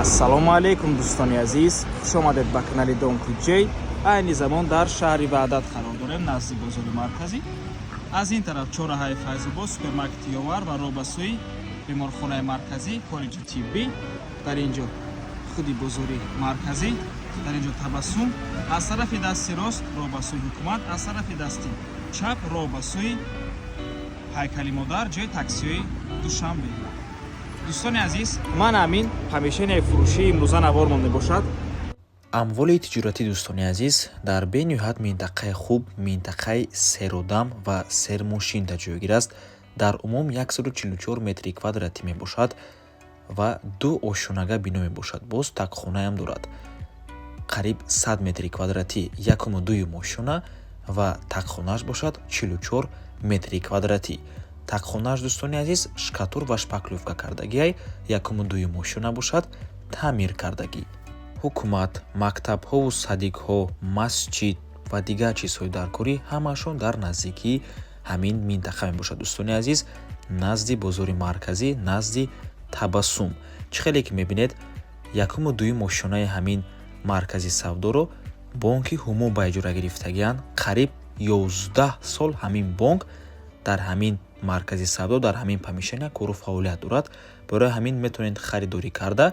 Ассалому алайкум, дӯстони азиз, хуш омадед ба канали Дом Тиҷей. Айни замон дар шаҳри Ваҳдат қарор дорем, назди бозори марказӣ. Аз ин тараф чорраҳаи Файзобод, супермаркети Ёвар ва роҳ ба сӯи беморхонаи марказӣ, коллеҷи тиббӣ. Дар ин ҷо худи бозори марказӣ, дар ин ҷо Табассум. Аз тарафи дасти рост роҳ ба сӯи ҳукумат, аз тарафи дасти чап роҳ ба сӯи Ҳайкали Модар, ҷои таксиҳои Душанбе. Дӯстони азиз, ман ҳамин помещенияи фурӯшии имрӯза навормон мебошад. Амволи тиҷоратӣ, дӯстони азиз, дар бениҳоят минтақаи хуб, минтақаи серодам ва сермошинда ҷойгир аст. Дар умум 144 метри квадратӣ мебошад ва ду ошёнага бино мебошад. Боз такхонаам дорад, қариб 100 метри квадратӣ якуму дуюм ошёна ва такхонааш бошад 44 метри квадратӣ. Такхонааш, дӯстони азиз, штукатур ва шпаклёвка кардагиай, якуму дуюм ошёна бошад таъмир кардагӣ. Ҳукумат, мактабҳову садикҳо, масҷид ва дигар чизҳои даркорӣ ҳамаашон дар наздикии ҳамин минтақа мебошад, дӯстони азиз, назди бозори марказӣ, назди Табассум. Чӣ хеле ки мебинед, якуму дуюм ошёнаи ҳамин маркази савдоро бонки Ҳумо ба иҷора гирифтагианд. Қариб 11 сол ҳамин бонк дар ҳамин маркази савдо, дар ҳамин помещения кору фаъолият дорад. Барои ҳамин метавонед харидорӣ карда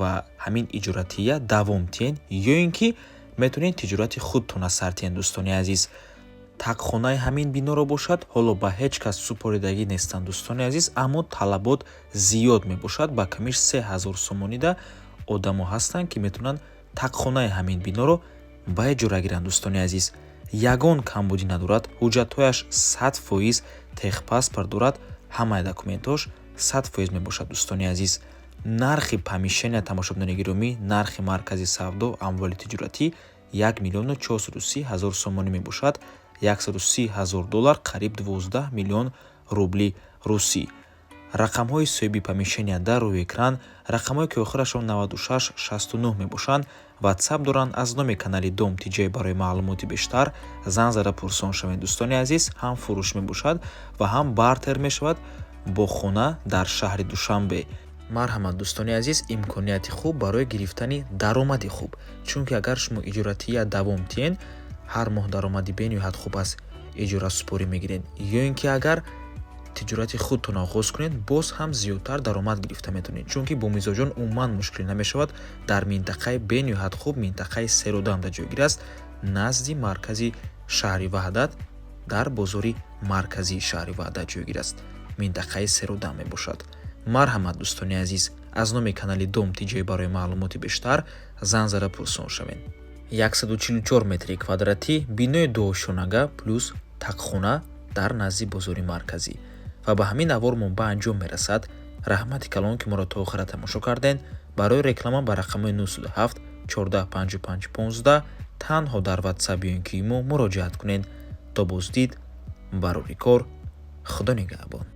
ва ҳамин иҷоратия давом диҳед ё ин ки метавонед тиҷорати худтона сар диҳед, дӯстони азиз. Такхонаи ҳамин биноро бошад, ҳоло ба ҳеҷ кас супоридагӣ нестанд, дӯстони азиз, аммо талабот зиёд мебошад. Ба камиш 3000 сомонида одамо ҳастанд, ки метавонанд такхонаи ҳамин биноро ба иҷора гиранд. Дӯстони азиз, ягон камбудӣ надорад, ҳуҷҷатҳояш 100%, техпаспорт дорад, ҳамаи документҳош 100% мебошад. Дӯстони азиз, нархи помещения, тамошобинони гиромӣ, нархи маркази савдо амволи тиҷоратӣ 1 430 000 сомонӣ мебошад, 130 000 доллар, қариб 12 миллион рубли русӣ. Рақамҳои соҳиби помещения дар рӯи экран, рақамҳое ки охирашон 96 69 мебошанд, Ватсап доранд. Аз номи канали Дом Тиҷай барои маълумоти бештар занг зада пурсон шавед. Дӯстони азиз, ҳам фурӯш мебошад ва ҳам бартер мешавад бо хона дар шаҳри Душанбе. Марҳамат, дӯстони азиз, имконияти хуб барои гирифтани даромади хуб, чунки агар шумо иҷоратия давом диҳед, ҳар моҳ даромади бениҳоят хуб аз иҷорасупорӣ мегиред, ё ин ки агар тиҷорати худтон оғоз кунед, боз ҳам зиёдтар даромад гирифта метавонед, чунки бо мизоҷон умуман мушкилӣ намешавад. Дар минтақаи бениҳоят хуб, минтақаи серодамда ҷойгир аст, назди маркази шаҳри Ваҳдат, дар бозори марказии шаҳри Ваҳдат ҷойгир аст, минтақаи серодам мебошад. Марҳамат, дӯстони азиз, аз номи канали Дом Тиҷай барои маълумоти бештар занг зада пурсон шавед. 144 метри квадратӣ, бинои дуошёнага плюс такхона дар назди бозори марказӣ. Ва ба ҳамин навормон ба анҷом мерасад. Раҳмати калон, ки моро то охира тамошо кардем. Барои реклама ба рақамҳои 907 14 55 15 танҳо дар Ватсап ё ин ки имо муроҷиат кунед. То боздид, барори кор, Худо нигаҳбон.